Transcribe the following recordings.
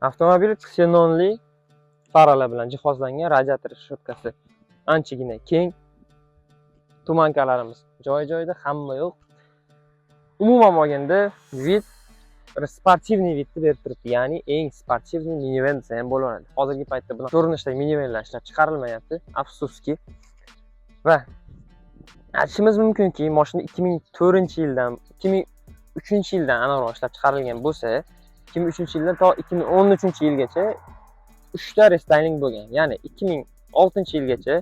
Avtomobil ksenonli faralar bilan jihozlangan, radiator reshotkasi anchagina keng. Туманка larimiz joy-joyida, hamma yo'q. Umuman olganda вид bir спортивный вид ni berib turibdi, ya'ni eng спортивный minivan desa ham bo'laveradi. Hozirgi paytda bunaqa ko'rinishdagi minivanlar ishlab chiqarilmayapti, afsuski. Va aytishimiz mumkinki, mashina 2004-yildan, 2003-yildan aniqroq ishlab chiqarilgan bo'lsa, 2003-yildan to 2013-yilgacha 3 ta рестайлинг bo'lgan. Ya'ni 2006-yilgacha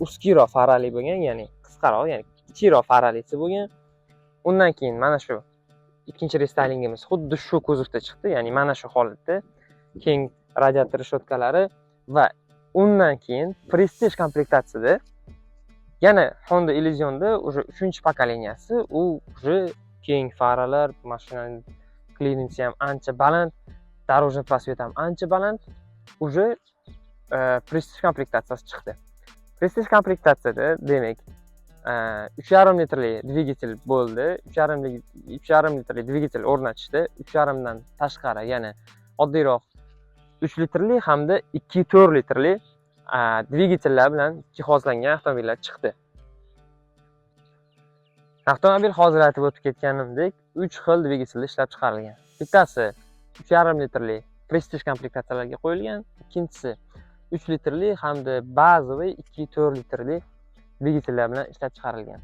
узкий roq farali bo'lgan, ya'ni qisqaroq, ya'ni kichikroq faralisi bo'lgan. Undan keyin mana shu ikkinchi restaylingimiz xuddi shu kuzovda chiqdi, ya'ni mana shu holatda keng radiator reshotkalari. Va undan keyin Prestige komplektatsiyada yana Honda Elysionda уже uchinchi поколения si, u уже keng faralar, mashinani klirensi ham ancha baland, дорожный просвет ham ancha baland. Уже Prestige komplektatsiyasi chiqdi. Prestige komplektatsiyada demak 3,5 litrli dvigatel bo'ldi. 3,5 litrli dvigatel o'rnatishdi. 3,5 dan tashqari yana oddiyroq 3 litrli hamda 2,4 litrli dvigatellar bilan jihozlangan avtomobillar chiqdi. Avtomobil, hozir aytib o'tib ketganimdek, 3 xil dvigatelda ishlab chiqarilgan. Bittasi 3,5 litrli Prestige komplektatsiyalarga qo'yilgan, ikkinchisi 3 litrli hamda bazaviy 2,4 litrli dvigatellar bilan ishlab chiqarilgan.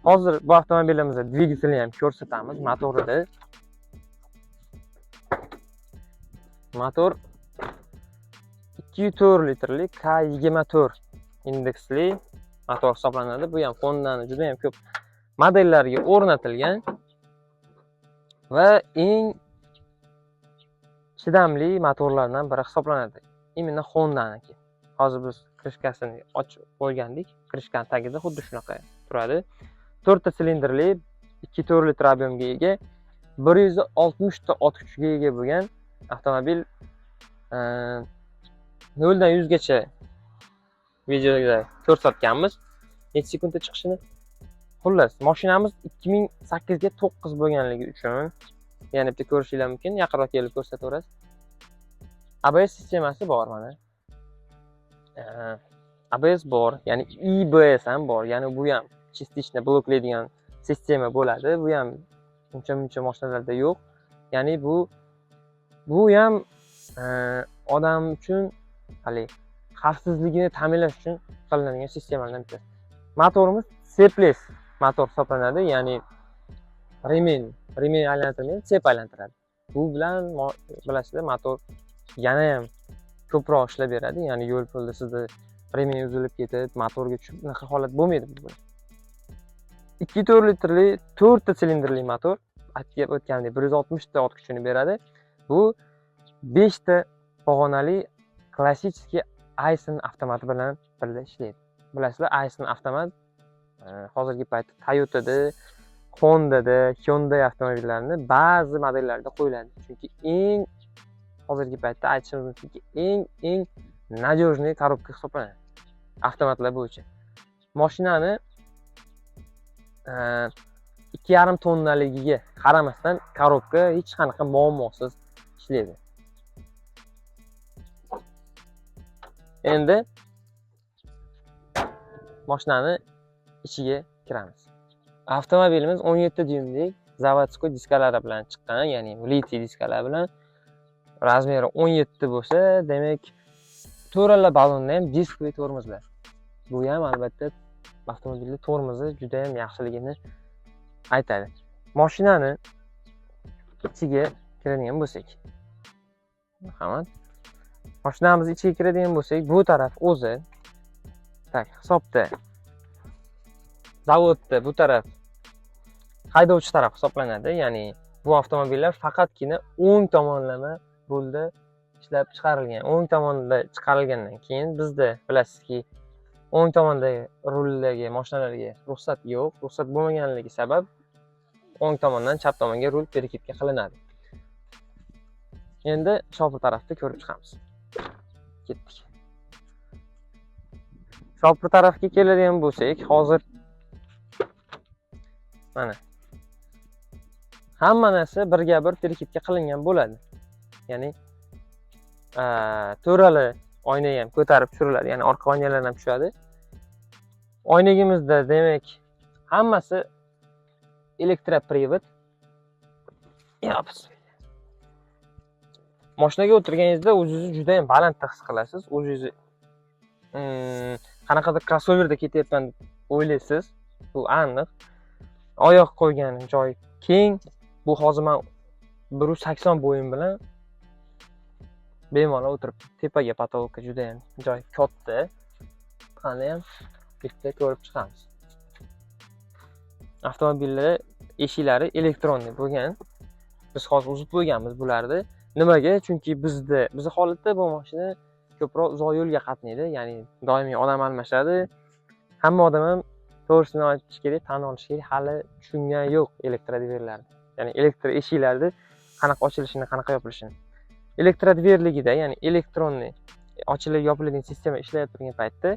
Hozir bu avtomobilimizda dvigatelni ham ko'rsatamiz, motorida. Motor 2,4 litrli K24 indeksli motor hisoblanadi. Bu ham Honda'ni juda ham ko'p modellariga o'rnatilgan va eng chidamli motorlardan biri hisoblanadi. Именно Honda'niki. Hozir biz крышка sini ochib qo'ygandik. Крышка ni tagida xuddi shunaqa turadi. 4 ta silindrli, 2,4 litr объем ga ega, 160 ta ot kuchiga ega bo'lgan avtomobil 0 dan 100 gacha videoda ko'rsatganmiz. Necha sekundda chiqishini. Xullas, mashinamiz 2008 ga 9 bo'lganligi uchun yana bitta ko'rishinglar mumkin. Yaqinroq kelib ko'rsataverasiz. ABS sistemasi bor mana. ABS bor, ya'ni EBS ham bor. Ya'ni bu ham частично bloklaydigan sistema bo'ladi. Bu ham uncha muncha mashinalarda yo'q. Ya'ni bu ham odam uchun haligi xavfsizligini ta'minlash uchun qilinadigan sistemalardan bittasi. Motorimiz цеплess motor hisoblanadi, ya'ni ремень aylantirmaydi, цепь aylantiradi. Bu bilan, bilasizlar, motor yana ham ko'proq ishlab beradi, ya'ni yo'l pulda sizda ремень uzilib ketib, motorga tushib, unaqa holat bo'lmaydi bu bilan. 2,4 litrli to'rtta silindrli motor, aytib o'tganimdek, 160 ta ot kuchini beradi. Bu beshta pog'onali klassический Aisin avtomati bilan birga ishlaydi. Bilasizlar, Aisin avtomat hozirgi paytda Toyota'da, Honda'da, Hyundai avtomobillarini ba'zi modellarida qo'yiladi, chunki eng hozirgi paytda aytishimiz mumkinki, eng eng надежный коробка hisoblanadi avtomatlar bo'yicha. Mashinani 2,5 tonnaligiga qaramasdan, коробка hech qanaqa muammosiz ishlaydi. Endi mashinani ichiga kiramiz. Avtomobilimiz 17 dyuymlik заводской diskalari bilan chiqqan, ya'ni литый diskalar bilan. Размер i 17 bo'lsa, demak, to'rala balonda ham дисковый tormozlar. Bu ham albatta avtomobilni tormozi juda ham yaxshiligini aytadi. Mashinani ichiga kiradigan bo'lsak, marhamat. Mashinamizni ichiga kiradigan bo'lsak, bu taraf o'zi так hisobda zavodda bu taraf haydovchi taraf hisoblanadi, ya'ni bu avtomobillar faqatgina o'ng tomonlama rulda ishlab chiqarilgan. O'ng tomonda chiqarilgandan keyin bizda, bilasizki, o'ng tomondagi ruldagi mashinalarga ruxsat yo'q. Ruxsat bo'lmaganligi sabab o'ng tomondan chap tomonga rul перекидка qilinadi. Endi shofir tarafni ko'rib chiqamiz. Ketdik. Shofir tarafga keladigan bo'lsak, hozir mana hamma narsa birga bir перекидка qilingan bo'ladi, ya'ni To'rali oyna ham ko'tarib tushiriladi, ya'ni orqa oynalar ham tushadi. Oynagimizda demak hammasi электропривод. Ya, bismillah. Mashinaga o'tirganingizda o'zingizni juda ham balandda his qilasiz. O'zingizni qanaqadir krossoverda ketyapman deb o'ylaysiz. Bu aniq. Oyoq qo'ygan joy keng. Bu hozir men 1.80 bo'yim bilan bemalol o'tirib, tepaga потолок ka juda ham joy katta. Qani ham bitta ko'rib chiqamiz. Avtomobillar eshiklari электронный bo'lgan. Biz hozir uzib qo'yganmiz bularni. Nimaga? Chunki bizni holatda bu mashina ko'proq uzoq yo'lga qatnaydi, ya'ni doimiy odam almashadi. Hamma odam ham, to'g'risini aytish kerak, tan olish kerak, hali tushungani yo'q электродверь larni. Ya'ni elektr eshiklarni qanaqa ochilishini, qanaqa yopilishini. Электродверь ligida, ya'ni электронный ochilib yopiladigan sistema ishlayotgan turgan paytda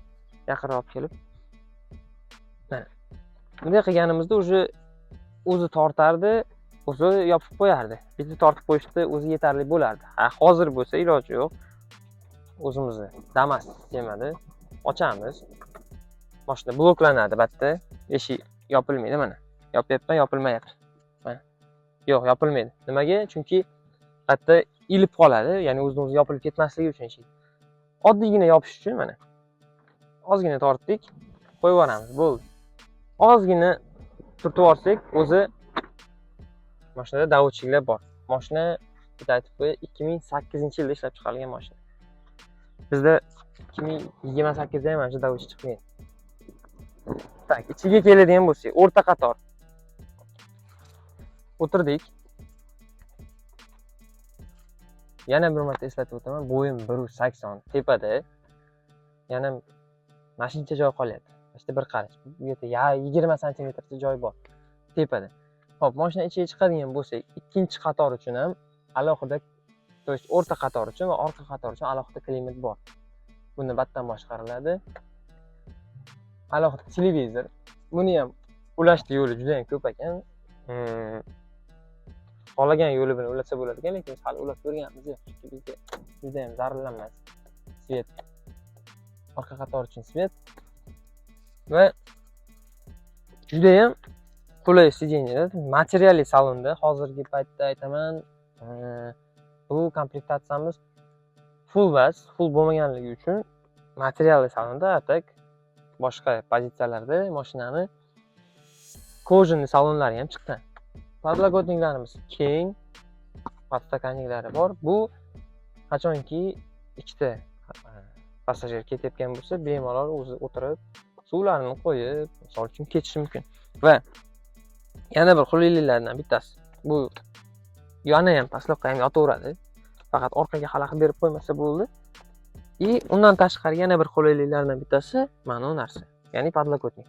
yaqinroq olib kelib, mana bunday qilganimizda уже o'zi tortardi, o'zi yopib qo'yardi. Bitta tortib qo'yishda o'zi yetarli bo'lardi. Ha, hozir bo'lsa iloji yo'q. O'zimizni Damas sistemada ochamiz. Mashina bloklanadi bitta, eshik yopilmaydi mana. Yopyapman, yopilmayapti. Mana. Yo'q, yopilmaydi. Nimaga? Chunki bitta ilib qoladi, ya'ni o'zini o'zi yopilib ketmasligi uchun eshik. Oddiygina yopish uchun mana ozgina tortdik, qo'yib yuboramiz, bo'ldi. Ozgina turtib yuborsak, o'zi mashinada доводчик lar bor. Mashina, bitta aytib qo'yay, 2008-yilda ishlab chiqarilgan mashina. Bizda 2028da ham mana shu доводчик chiqmaydi. Так, ichiga keladigan bo'lsak, o'rta qator. O'tirdik. Yana bir marta eslatib o'taman, bo'yim 1.80 tepada. Yana mana shuncha joy qolyapti. Mana shu bir qarich. Bu yerda 20 santimetrcha joy bor tepada. Xo'p, mashina ichiga chiqadigan bo'lsak, ikkinchi qator uchun ham alohida, то есть o'rta qator uchun va orqa qator uchun alohida klimat bor. Buni battan boshqariladi. Alohida televizor. Buni ham ulashni yo'li juda ham ko'p ekan. Xohlagan yo'li bilan ulasa bo'ladi ekan, lekin biz hali ulab ko'rganimiz yo'q, chunki bizga juda ham zarurlanmas. Свет. Orqa qator uchun свет va juda ham qulay сиденье, materialli salonda hozirgi paytda aytaman, bu komplektatsiyamiz full emas, full bo'lmaganligi uchun materialli salonda, а так boshqa pozitsiyalarda mashinani кожаный salonlari ham chiqqan. Подлокотник larimiz keng, подстаканник lari bor. Bu qachonki ikkita passajir ketayotgan bo'lsa, bemalol o'zi o'tirib, suvlarni qo'yib, misol uchun ketishi mumkin. Va yana bir qulayliklardan bittasi, bu yana ham pastloqqa ham yotaveradi. Faqat orqaga xalaqit berib qo'ymasa bo'ldi. И undan tashqari yana bir qulayliklardan bittasi mana bu narsa, ya'ni подлокотник.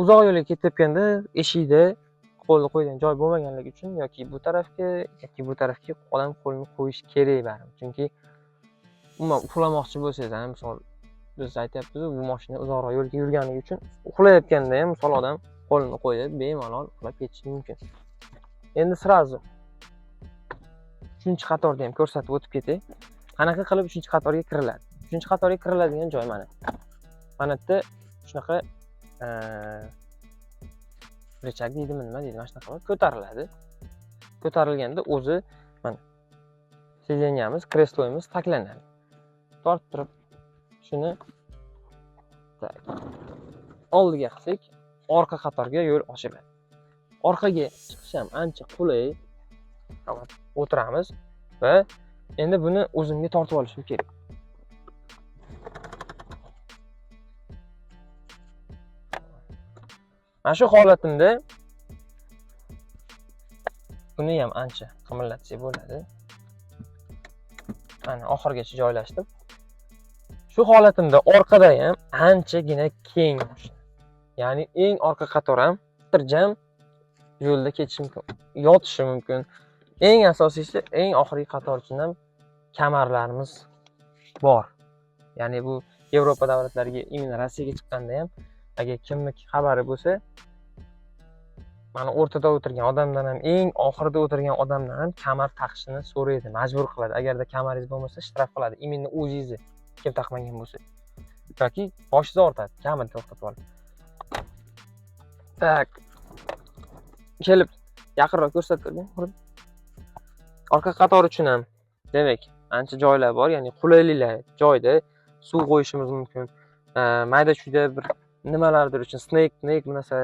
Uzoq yo'lga ketayotganda eshikda qo'lni qo'ygan joy bo'lmaganligi uchun yoki bu tarafga, yoki bu tarafga odam qo'lini qo'yish kerak baribir. Chunki umuman uxlamoqchi bo'lsangiz ham, misol biz aytyapmiz, bu mashina uzoqroq yo'lga yurganligi uchun uxlayotganda ham misol odam qo'lini qo'yib bemalol uxlab ketishi mumkin. Endi сразу uchinchi qatorni ham ko'rsatib o'tib ketay. Qanaqa qilib uchinchi qatorga kiriladi? Uchinchi qatorga kiriladigan joy mana. Mana bu yerda shunaqa рычаг deydimi, nima deydi, mana shunaqa ko'tariladi. Ko'tarilganda o'zi mana сиденья miz, kreslomiz taklanadi. Tortib turib shuni так oldiga qilsak, orqa qatorga yo'l ochiladi. Orqaga chiqish ham ancha qulay. O'tiramiz va endi buni o'zimga tortib olishim kerak. Mana shu holatimda buni ham ancha qimirlatsak bo'ladi. Mana oxirigacha joylashdim. Shu holatimda orqada ham anchagina keng mashina. Ya'ni eng orqa qator ham bir jam yo'lda ketishi mumkin, yotishi mumkin. Eng asosiysi, eng oxirgi qator uchun ham kamarlarimiz bor. Ya'ni bu Yevropa davlatlariga, именно Rossiyaga chiqqanda ham agar kimniki xabari bo'lsa, Mana o'rtada o'tirgan odamdan ham, eng oxirida o'tirgan odamdan ham kamar taqishini so'raydi, majbur qiladi. Agarda kamaringiz bo'lmasa, shtraf qiladi. Именно o'zingizni kim taqmagan bo'lsa. Yoki boshingiz og'ritadi, kamida to'xtatib olib. Так. Kelib yaqinroq ko'rsatib. Orqa qator uchun ham demak, ancha joylar bor, ya'ni qulayliklar joyda suv qo'yishimiz mumkin. Mayda chuyda bir nimalardir uchun сник, nik bu narsa,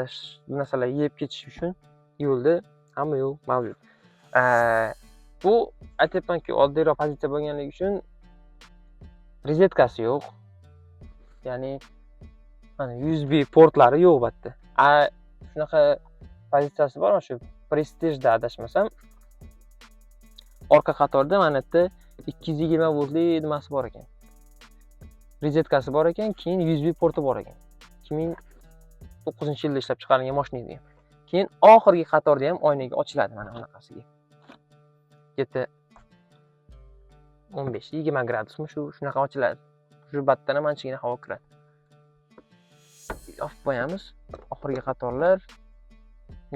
bu narsalar yeb ketish uchun yo'lda hamma yo'l mavjud. Bu aytyapmanki, oddiyroq pozitsiya bo'lganligi uchun rozetkasi yo'q. Ya'ni mana USB portlari yo'q bu yerda. A shunaqa pozitsiyasi bor, mana shu Prestige'da adashmasam. Orqa qatorda mana bu yerda 220 voltli nimasi bor ekan. Rozetkasi bor ekan, keyin USB porti bor ekan. 2009-yilda ishlab chiqarilgan mashina edi. Keyin oxirgi qatorda ham oynaga ochiladi mana bunaqasiga. Где-то 15-20 gradusmi shu shunaqa ochiladi. Shu batdan ham anchagina havo kiradi. Yopib qo'yamiz. Oxirgi qatorlar,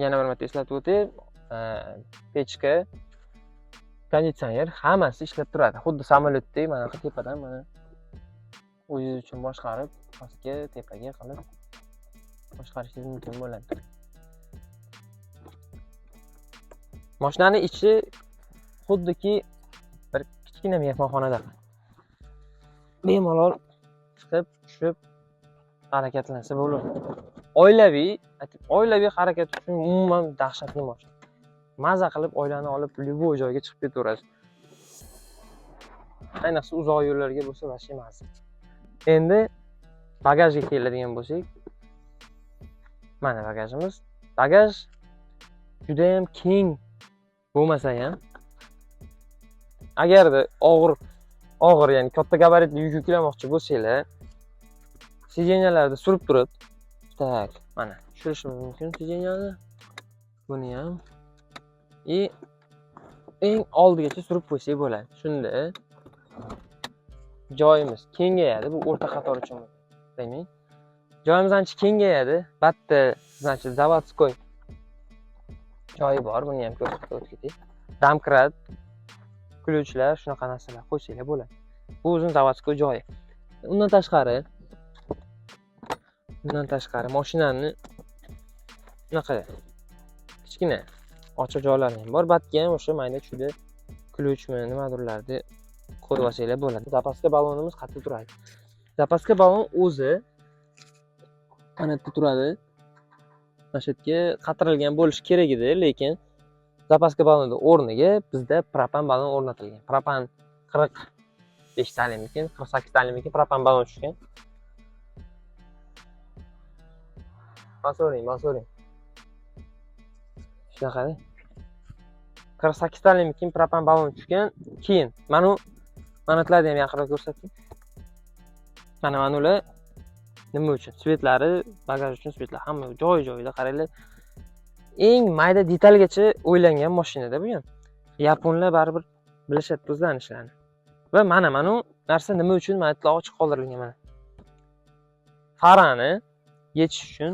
yana bir marta eslatib o'tay, pechka, konditsioner hammasi ishlab turadi. Xuddi samolyotdek mana bu tepadan mana o'zingiz uchun boshqarib, pastga, tepaga qilib boshqarishingiz mumkin bo'ladi. Mashinani ichi xuddiki bir kichkina mehmonxonada. Bemalol chiqib, tushib harakatlansa bo'ladi. Oilaviy, oilaviy harakat uchun umuman dahshatli mashina. Maza qilib oilani olib любой joyga chiqib ketaverasiz. Ayniqsa uzoq yo'llarga bo'lsa вообще maza. Endi bagajga keladigan bo'lsak, mana bagajimiz. Bagaj juda ham keng bo'lmasa ham, agarda og'ir og'ir, ya'ni katta gabaritli yuk yuklamoqchi bo'lsanglar, сиденья larda surib turib, так, mana tushirishimiz mumkin сиденья ni. Buni ham и eng oldigacha surib qo'ysak bo'ladi. Shunda joyimiz kengayadi. Bu o'rta qator uchun demak. Joyimiz ancha kengayadi. Bitta, значит, заводской joyi bor. Buni ham ko'rsatib o'tib ketay. Домкрат, ключ lar, shunaqa narsalar qo'ysanglar bo'ladi. Bu o'zini заводской joyi. Undan tashqari mashinani shunaqa kichkina ochiq joylari ham bor. Batga ham o'sha mayda chuyda ключ mi, nimadirlarni qo'yib olsanglar bo'ladi. Запаска balonimiz qayerda turadi? Запаска balon o'zi mana yerda turadi. Mana shu yerga qatirilgan bo'lishi kerak edi, lekin запаска balonni o'rniga bizda propan balon o'rnatilgan. Propan 45 talimikin, 48 talimikin propan balon tushgan. Bosavering, bosavering. Shunaqada. 48 talimikin propan balon tushgan. Keyin mana bu manatlarni ham yaqinroq ko'rsating. Mana ular nima uchun? Свет lari, bagaj uchun свет lar hamma joy-joyida qaranglar. Eng mayda detalgacha o'ylangan mashinada bu ham. Yaponlar baribir bilishadi o'zlarini ishlarini. Va mana bu narsa nima uchun mana yerda ochiq qoldirilgan mana. Farani yechish uchun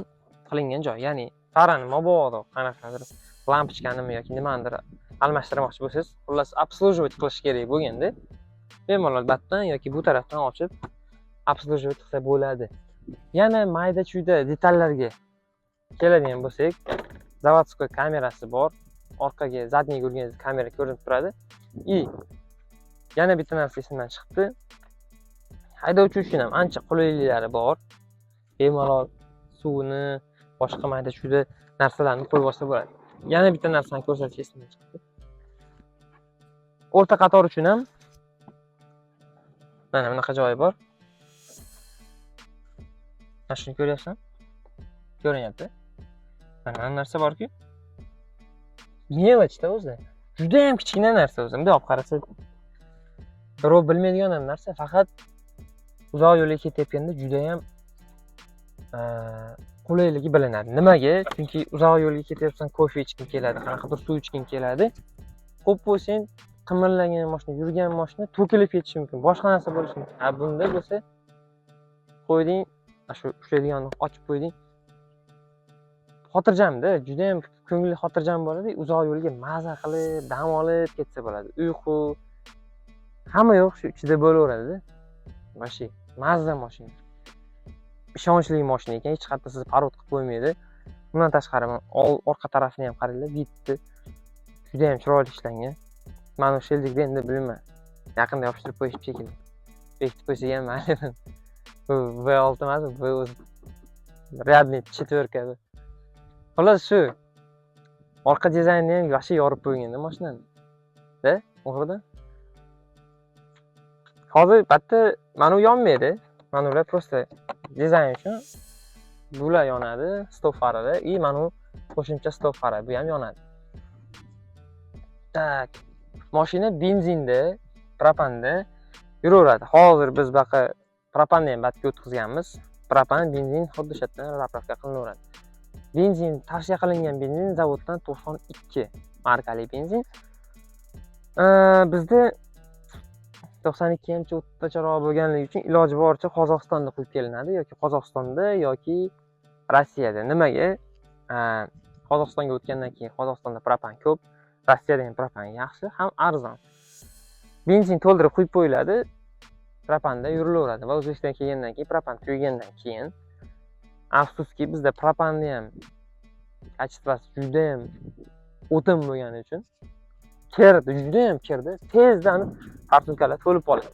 qilingan joy. Ya'ni farani mabodo qanaqadir lampochkanimi yoki nimanidir almashtirmoqchi bo'lsangiz, xullas обслуживать qilish kerak bo'lganda, bemalol batdan yoki bu tarafdan ochib обслуживать qilsa bo'ladi. Yana mayda chuyda detallarga keladigan bo'lsak, заводской kamerasi bor. Orqaga задний ga urganingizda kamera ko'rinib turadi. И yana bitta narsa esimdan chiqibdi. Haydovchi uchun ham ancha qulayliklari bor. Bemalol suvni, boshqa mayda chuyda narsalarni qo'yib olsa bo'ladi. Yana bitta narsani ko'rsatish esimdan chiqibdi. O'rta qator uchun ham mana bunaqa joyi bor. Mana shuni ko'ryapsan? Ko'rinyapti. Mana bu narsa borku. Мелочь da o'zi. Juda ham kichkina narsa o'zi. Bunday olib qarasa birov bilmaydigan ham narsa, faqat uzoq yo'lga ketayotganda juda ham qulayligi bilinadi. Nimaga? Chunki uzoq yo'lga ketyapsan, kofe ichging keladi, qanaqadir suv ichging keladi. Qo'yib qo'ysang, qimirlagan mashina, yurgan mashina to'kilib ketishi mumkin, boshqa narsa bo'lishi mumkin. A bunda bo'lsa qo'yding, mana shu ushlaydiganni ochib qo'yding. Xotirjamda, juda ham ko'ngli xotirjam bo'ladi, uzoq yo'lga maza qilib, dam olib ketsa bo'ladi. Uyqu hamma yo'q shu ichida bo'laveradi-da. Вообще mazza mashina. Ishonchli mashina ekan, hech qayerda sizni parod qilib qo'ymaydi. Undan tashqari orqa tarafini ham qaranglar, bitta juda ham chiroyli ishlangan. Mana shu shildikda endi bilmayman. Yaqinda yopishtirib qo'yishib shekilli. Bekitib qo'ysak ham mayli. Bu V6 emas, bu o'zi рядный четверка. Xullas shu orqa dizaynni ham yaxshi yorib qo'yganda mashinani. Da, o'g'rida. Hozir bitta mana u yonmaydi. Mana ular просто dizayn uchun bular yonadi, stop farada и mana u qo'shimcha stop fara, bu ham yonadi. Tak. Mashina benzinda, propanda yuraveradi. Hozir biz baqa propanni ham batga o'tkazganmiz. Propan, benzin xuddi shu yerdan zapravka qilinaveradi. Benzin, tavsiya qilingan benzin zavoddan 92 markali benzin. Bizda 92 ham o'rtacharoq bo'lganligi uchun iloji boricha Qozog'istonda quyib kelinadi yoki Qozog'istonda yoki Rossiyada. Nimaga? Qozog'istonga o'tgandan keyin Qozog'istonda propan ko'p, Rossiyada ham propan yaxshi, ham arzon. Benzin to'ldirib quyib qo'yiladi, propanda yurilaveradi va O'zbekistonga kelgandan keyin propan tugagandan keyin afsuski bizda propanni ham kачествоsi juda ham o'tin bo'lgani uchun kirdi, juda ham kirdi, tezdan farsunkalar to'lib qoladi.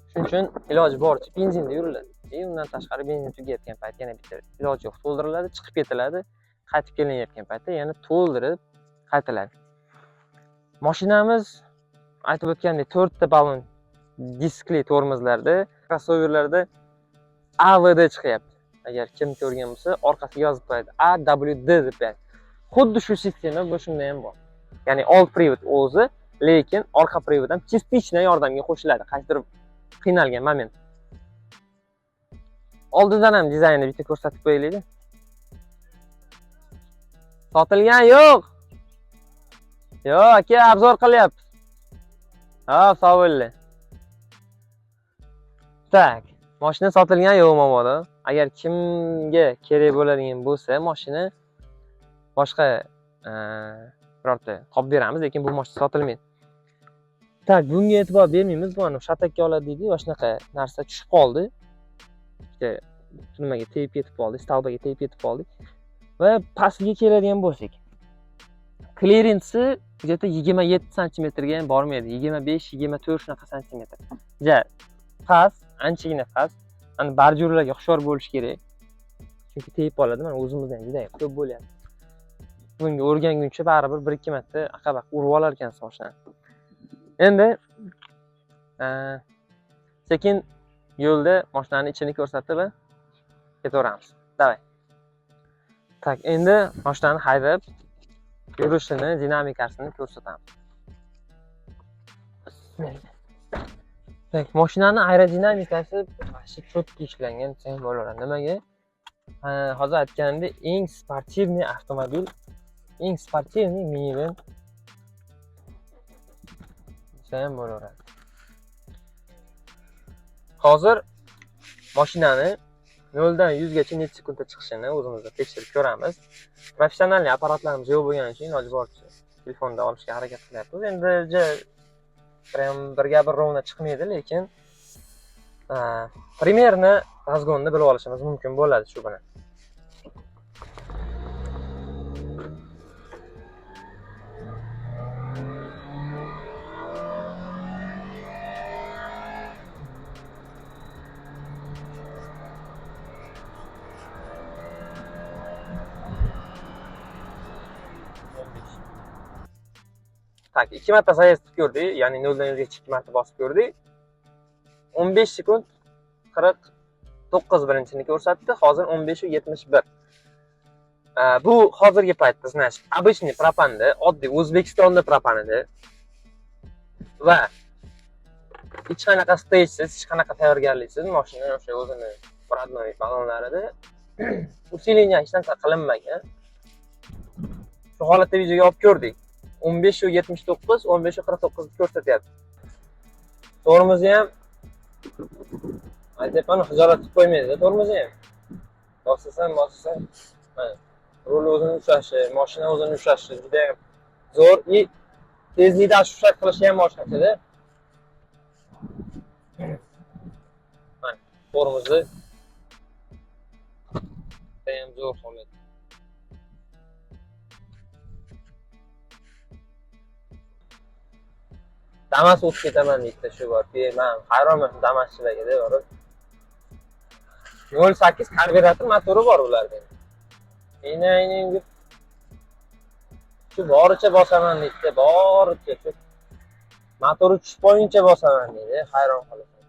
Shuning uchun iloji boricha benzinda yuriladi. Undan tashqari benzin tugayotgan payt yana bitta iloji yo'q, to'ldiriladi, chiqib ketiladi, qaytib kelinayotgan paytda yana to'ldirib qaytiladi. Mashinamiz aytib o'tgandek 4 ta balon diskli tormozlarda, crossoverlarda AVD chiqyapti. Agar kim ko'rgan bo'lsa, orqasiga yozib qo'yadi. AWD deb qo'yadi. Xuddi shu sistema bu shunda ham bor. Ya'ni old privod o'zi, lekin orqa privod ham частично yordamga qo'shiladi. Qaysidir qiynalgan moment. Oldidan ham dizaynni bitta ko'rsatib qo'yaylik. Sotilgan yo'q. Yo'q, aka, obzor qilyapmiz. Ha, sog' bo'linglar. Tak, mashina sotilgan yo'q momoda. Agar kimga kerak bo'ladigan bo'lsa, mashina boshqa birorta topib beramiz, lekin bu mashina sotilmaydi. Tak, bunga e'tibor bermaymiz. Bu ana shatakka oladi deydi, va shunaqa narsa tushib qoldi. Bitta nimaga tegib ketib qoldi, stalbaga tegib ketib qoldi. Va pastga keladigan bo'lsak, klirensi где-то 27 santimetrga ham bormaydi, 25-24 shunaqa santimetr. Ja, past, anchagina past. Ana barjurlarga hushyor bo'lish kerak. Chunki tegib qoladi. Mana o'zimizda ham juda ko'p bo'lyapti. Bunga o'rganguncha baribir 1-2 marta aqabaq urib olar ekansiz mashinani. Endi sekin yo'lda mashinani ichini ko'rsatib ketaveramiz. Davay. Tak, endi mashinani haydab yurishini, dinamikasini ko'rsatamiz. Tak, mashinani aerodinamikasi вообще четко ishlangan desam bo'laveradi. Nimaga? Hozir aytganimdek, eng sportivniy avtomobil, eng sportivniy minivan desa ham bo'laveradi. Hozir mashinani 0 dan 100 gacha necha sekundda chiqishini o'zimizda tekshirib ko'ramiz. Professional apparatlarimiz yo'q bo'lgani uchun iloji boricha telefonda olishga harakat qilyapmiz. Endi prям birga bir ровно chiqmaydi, lekin примерно razgonni bilib olishimiz mumkin bo'ladi shu bilan. Tak, 2 marta заезд qilib ko'rdik, ya'ni 0 dan 100 gacha 2 marta bosib ko'rdik. 15 sekund 49 birinchini ko'rsatdi. Hozir 15:71. Bu hozirgi paytda, значит, обычный propanda, oddiy O'zbekistonda propanida va hech qanaqa stagesiz, hech qanaqa tayyorgarliksiz mashina o'sha o'zini родной ballonlarida усиление hech narsa qilinmagan. Shu holatda videoga olib ko'rdik. 15:79, 15:49 ko'rsatyapti. Tormozi ham aytyapman, hijolat qilib qo'ymaydi, tormozi ham. Bosasan, bosasan. Mana rul o'zini ushlashi, mashina o'zini ushlashi juda ham zo'r и tezlikda ощущать qilishi ham boshqachada. Mana tormozi ham zo'r holat. Damas o'tib ketaman deydi shu bor. Men hayronman Damaschilarga deb borib. 0.8 karburator motori bor ularda. Endi shu boricha bosaman deydi, boricha shu motori tushib qo'yguncha bosaman deydi, hayron qolasan.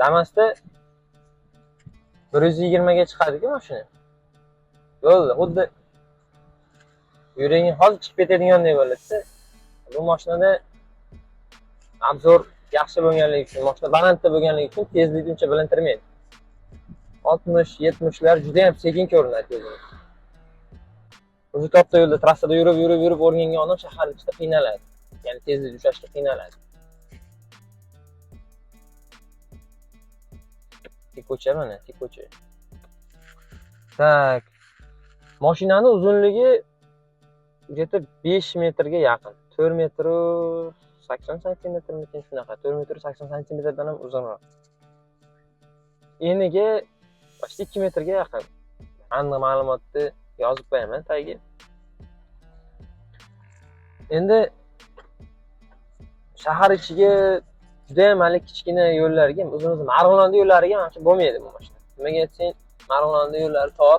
Damasda 120 ga chiqadi-ku mashina. Bo'ldi, xuddi yuraging hozir chiqib ketadigandek bo'ladi-da. Bu mashinada obzor yaxshi bo'lganligi uchun, mashina balandda bo'lganligi uchun tezlikni uncha bilintirmaydi. 60-70 lar juda ham sekin ko'rinadi ko'zga. O'zi katta yo'lda, trassada yurib o'rgangan odam shahar ichida qiynaladi. Ya'ni tezlik ushlashga qiynaladi. Tik ko'cha mana, tik ko'cha. Tak. Mashinani uzunligi где-то 5 metrga yaqin. 4 metr 80 santimetrmikin shunaqa. 4 metr 80 santimetrdan ham uzunroq. Eniga почти 2 metrga yaqin. Aniq ma'lumotni yozib qo'yaman tagiga. Endi shahar ichiga juda ham hali kichkina yo'llarga, o'zimiz Marg'ilonda yo'llariga manimcha bo'lmaydi bu mashina. Nimaga desang, Marg'ilonda yo'llari tor.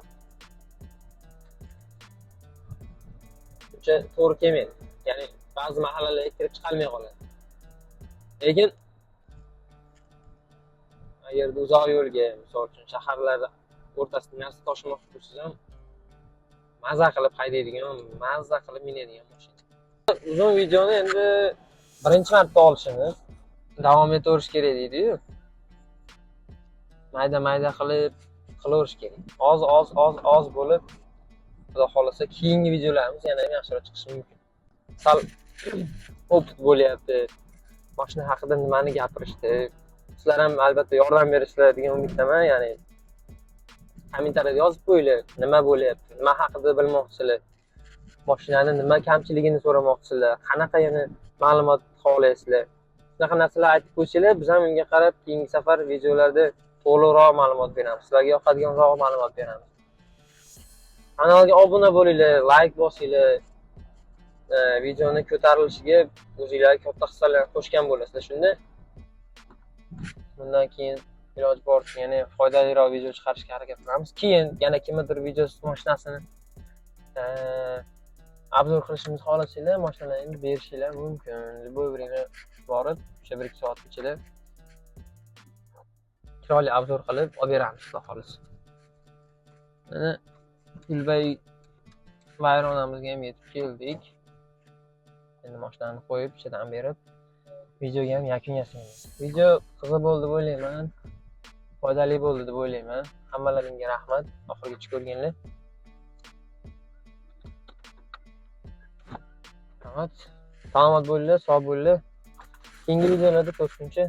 Uncha to'g'ri kelmaydi. Ya'ni ba'zi mahallalarga kirib chiqolmay qoladi. Lekin agarda uzoq yo'lga, misol uchun shaharlar o'rtasida narsa toshimoqchi bo'lsangiz ham maza qilib haydaydigan, maza qilib minadigan mashina. Uzun videoni endi birinchi marta olishimiz, davom etaverish kerak deydi-yu. Mayda-mayda qilib qilaverish kerak. Oz oz oz oz bo'lib, Xudo xolasa keyingi videolarimiz yana ham yaxshiroq chiqishi mumkin. Sal opit bo'lyapti. Mashina haqida nimani gapirishdi. Sizlar ham albatta yordam berishlar degan umiddaman. Ya'ni kommentariyada yozib qo'yinglar, nima bo'lyapti, nima haqida bilmoqchisizlar, mashinani nima kamchiligini so'ramoqchisizlar, qanaqa yana ma'lumot xohlaysizlar. Shunaqa narsalar aytib qo'ysanglar, biz ham unga qarab keyingi safar videolarda to'liqroq ma'lumot beramiz. Sizlarga yoqadiganroq ma'lumot beramiz. Kanalga obuna bo'linglar, like bosinglar. Videoni ko'tarilishiga o'zinglar katta hissalar qo'shgan bo'lasizlar shunda. Bundan keyin iloji boricha yana foydaliroq video chiqarishga harakat qilamiz. Keyin yana kimnidir videosi mashinasini obzor qilishimizni xohlasanglar, mashinalarni berishinglar mumkin. Любой время borib, o'sha 1-2 soat ichida chiroyli obzor qilib olib beramiz, xudo xohlasa. Mana Gulbay vayronamizga ham yetib keldik. Endi mashinani qo'yib, ichidan berib videoga ham yakun yasaymiz. Video qiziq bo'ldi deb o'ylayman. Foydali bo'ldi deb o'ylayman. Hammalaringga rahmat oxirigacha ko'rganlar. Rahmat. Salomat bo'linglar, sog' bo'linglar. Keyingi videolarda ko'rishguncha